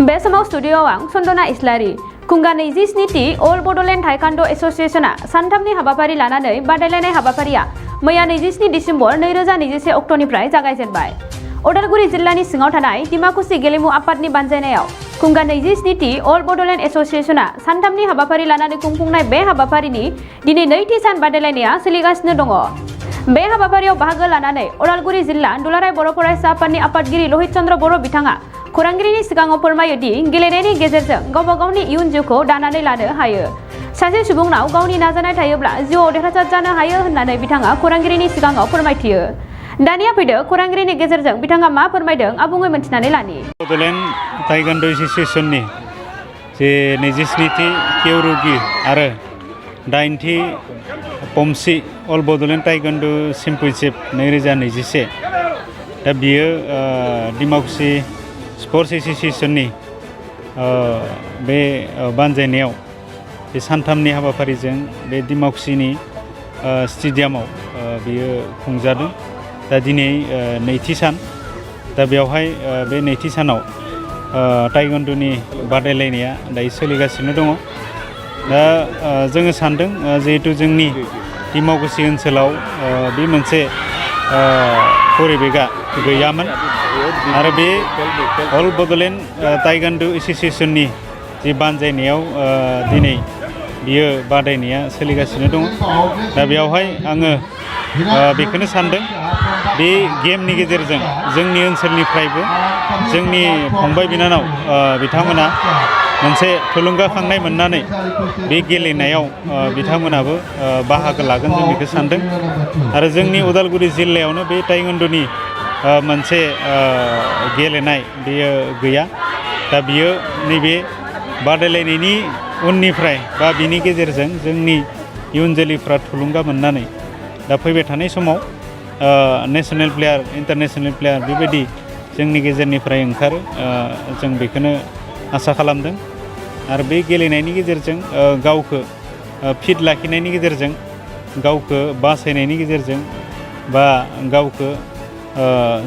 बे समाव स्टुडिय'आव आं सन्दना इस्लारि कुंगा 27थि अल बड'लेण्ड ताइक्वान्ड' एस'सिएशना सानथामनि हाबाफारि लानानै बादायलायनाय हाबाफारिया मैया 27 दिसेम्बर 2021 अक्ट'निफ्राय जागायजेनबाय। उदालगुरि जिल्लानि सिङाव थानाय डिमाकुसि गेलेमु आफादनि बानजायनायाव कुंगा 27थि अल बड'लेण्ड एस'सिएशना सानथामनि हाबाफारि लानानै खुंफुंनाय बे हाबाफारिनि दिनै नैथि सान बादायलायनाया सोलिगासिनो दङ। बे हाबाफारियाव बाहागो लानानै उदालगुरि जिल्ला दुलाराय बर' फरायसा आफादनि आफादगिरि लहित चन्द्र बर' बिथाङा खौरांगिरिनि सिगाङाव फोरमायो दि गेलेनायनि गेजेरजों गावबा गावनि इयुन जिउखौ दानानै लानो हायो। सासे सुबुंनाव गावनि नाजानाय थायोब्ला जिउआव देरहासार जानो हायो होननानै बिथाङा खौरांगिरिनि सिगाङाव फोरमायथियो। दानिया फैदो खौरांगिरिनि गेजेरजों बिथाङा मा फोरमायदों आबुङै मिथिनानै लानि। बड'लेण्ड ताइक्वान्ड' एस'सिएशननि जे 27थि केवरुगि आरो 8थि पमसि अल बड'लेण्ड ताइक्वान्ड' चेम्पियनशिप 2021 दा बियो डिमाकुसि स्पर्ट्स एस'सिएशननि बे बानजायनायाव बे सानथामनि हाबाफारिजों बे डिमाकुसिनि स्टेडियामाव बियो खुंजादों। दा दिनै नैथि सान दा बेवहाय बे नैथि सानाव ताइक्वान्ड'नि बादायलायनाया दायो सोलिगासिनो दङ। दा जोङो सानदों जिहेतु जोंनि डिमाकुसि ओनसोलाव बे मोनसे परिबेगा गैयामोन आरो बे अल बड'लेण्ड ताइक्वान्ड' एस'सिएशननि जि बानजायनायाव दिनै बियो बादायनाया सोलिगासिनो दङ। दा बेवहाय आङो बेखौनो सानदों बे गेमनि गेजेरजों जोंनि ओनसोलनिफ्रायबो जोंनि फंबाय बिनानाव बिथांमोना मोनसे थुलुंगाखांनाय मोननानै बे गेलेनायाव बिथांमोनाबो बाहागो लागोन जों बेखौ सानदों। आरो जोंनि उदालगुरि जिल्लायावनो बे ताइक्वान्ड'नि मोनसे गेलेनाय बेयो गैया। दा बियो नैबे बादायलायनायनि उननिफ्राय बा बिनि गेजेरजों जोंनि इयुन जोलैफ्रा थुलुंगा मोननानै दा फैबाय थानाय समाव नेसनेल प्लेयार इन्टारनेसनेल प्लेयार बेबायदि जोंनि गेजेरनिफ्राय ओंखारो जों बेखौनो आसा खालामदों। आरो बे गेलेनायनि गेजेरजों गावखौ फिट लाखिनायनि गेजेरजों गावखौ बासायनायनि गेजेरजों बा गावखौ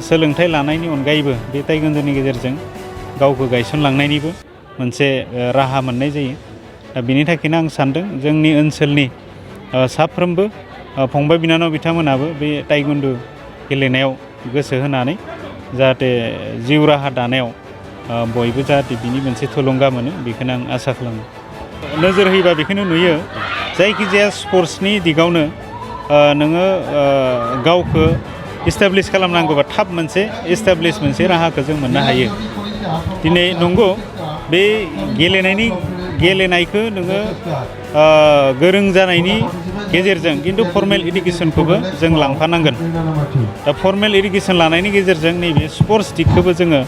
सोलोंथाइ लानायनि अनगायैबो बे ताइक्वान्ड'नि गेजेरजों गावखौ गायसनलांनायनिबो मोनसे राहा मोननाय जायो। दा बेनि थाखायनो आं सानदों जोंनि ओनसोलनि साफ्रोमबो फंबाय बिनानाव बिथांमोनाबो बे ताइक्वान्ड' गेलेनायाव गोसो होनानै जाहाथे जिउ राहा दानायाव बयबो जाहाथे बिनि मोनसे थुलुंगा मोनो बेखौनो आं आसा खालामो। नोजोर होयोबा बेखौनो नुयो जायखिजाया स्पर्ट्सनि दिगावनो नोङो गावखौ इस्टाब्लिस खालामनांगौबा थाब मोनसे इस्टाब्लिस मोनसे राहाखौ जों मोननो हायो। दिनै नंगौ बे गेलेनायखौ नोङो गोरों जानायनि गेजेरजों खिन्थु फर्मेल इडुकेसनखौबो जों लांफानांगोन। दा फर्मेल इडुकेसन लानायनि गेजेरजों नैबे स्पर्ट्स दिगखौबो जोङो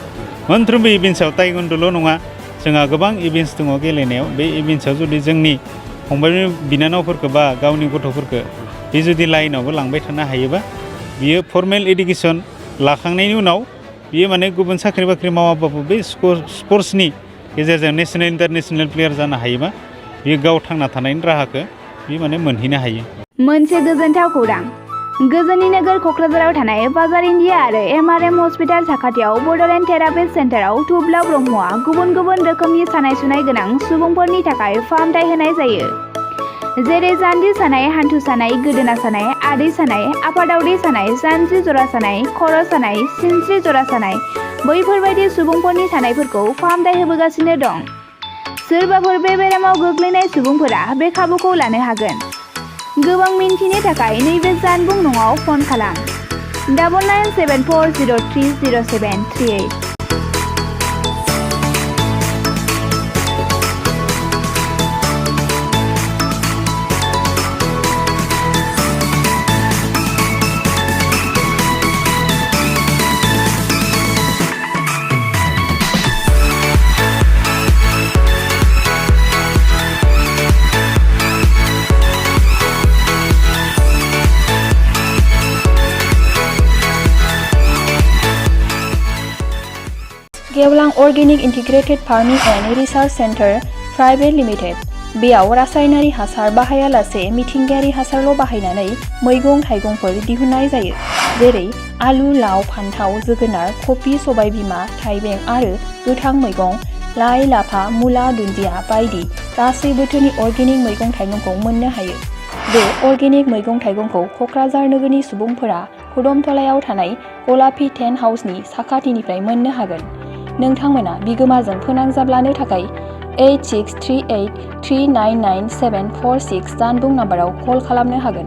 मोनफ्रोमबो इभेन्ट्सआव ताइक्वान्ड'ल' नङा जोंहा गोबां इभेन्ट्स दङ गेलेनायाव। बे इभेन्ट्सआव जुदि जोंनि फंबाय बिनानावफोरखौ बा गावनि गथ'फोरखौ बे जुदि लाइनावबो लांबाय थानो हायोबा बियो फर्मेल इडुकेसन लाखांनायनि उनाव बियो माने गुबुन साख्रि बाख्रि मावाबाबो बे स्पर्ट्सनि गेजेरजों नेसनेल इन्टारनेसनेल प्लेयार जानो हायोबा बियो गाव थांना थानायनि राहाखौ बियो माने मोनहैनो हायो। मोनसे गोजोनथाव खौरां गोजोननि नोगोर क'क्राझाराव थानाय बाजार इन्डिया आरो MRM हस्पिटाल साखाथियाव बड'लेण्ड थेरापिस्ट सेन्टाराव थुब्ला ब्रह्मआ गुबुन गुबुन रोखोमनि सानाय सुनाय गोनां सुबुंफोरनि थाखाय फाहामथाय होनाय जायो। जेरै जान्जि सानाय, हान्थु सानाय, गोदोना सानाय, आदै सानाय, आफादावदै सानाय, जानजि जरा सानाय, खर' सानाय, सिनस्रि जरा सानाय बैफोरबायदि सुबुंफोरनि सानायफोरखौ फाहामथाय होबोगासिनो दं। सोरबाफोर बे बेरामाव गोग्लैनाय सुबुंफोरा बे खाबुखौ लानो हागोन। गोबां मिन्थिनो थाखाय नैबे जानबुं नङाव फन खालाम 9974030738। गेवलां organic integrated farming and research centre private limited बेयाव रासायनारि हासार बाहायालासे मिथिंगायारि हासारल' बाहायनानै मैगं थाइगंफोर दिहुननाय जायो। जेरै आलु, लाव, फान्थाव, जोगोनार, कफि, सबायबिमा, थाइबें आरो गोथां मैगं लाइ लाफा मुला दुन्दिया बायदि गासै बोथोरनि अर्गेनिक मैगं थाइगंखौ मोननो हायो। बे अर्गेनिक मैगं थाइगंखौ क'क्राझार नोगोरनि सुबुंफोरा खुदमतलायाव थानाय गलापी टेन्ट हाउसनि साखाथिनिफ्राय मोननो हागोन। नोंथांमोना बिगोमाजों फोनांजाब लानो थाखाय 8638399746 जानबुं नाम्बाराव कल खालामनो हागोन।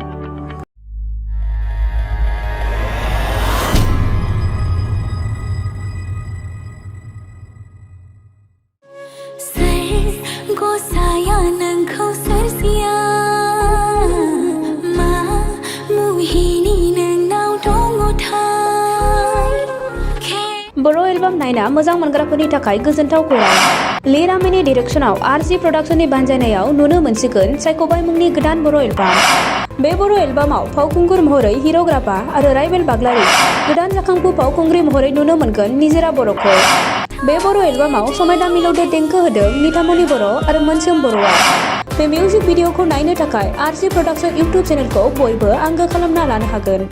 बर' एलबाम नायना मोजां मोनग्राफोरनि थाखाय गोजोनथाव खौरां। लिरामिनि डिरेक्शनाव आरजि प्रडाक्शननि बानजायनायाव नुनो मोनसिगोन सायख'बाय मुंनि गोदान बर' एलबाम। बे बर' एलबामाव फावखुंगुर महरै हिर'ग्राफा आरो राइबेल बाग्लारि, गोदान जाखांफु फावखुंग्रि महरै नुनो मोनगोन निजोरा बर'खौ। बे बर' एलबामाव समायना मिलौदो देंखो होदों निथामनि बर' आरो मोनसोम बर'आ। बे मिउजिक भिडिअखौ नायनो थाखाय आरजि प्रडाक्शन इउटुब चेनेलखौ बयबो आंगो खालामना लानो हागोन।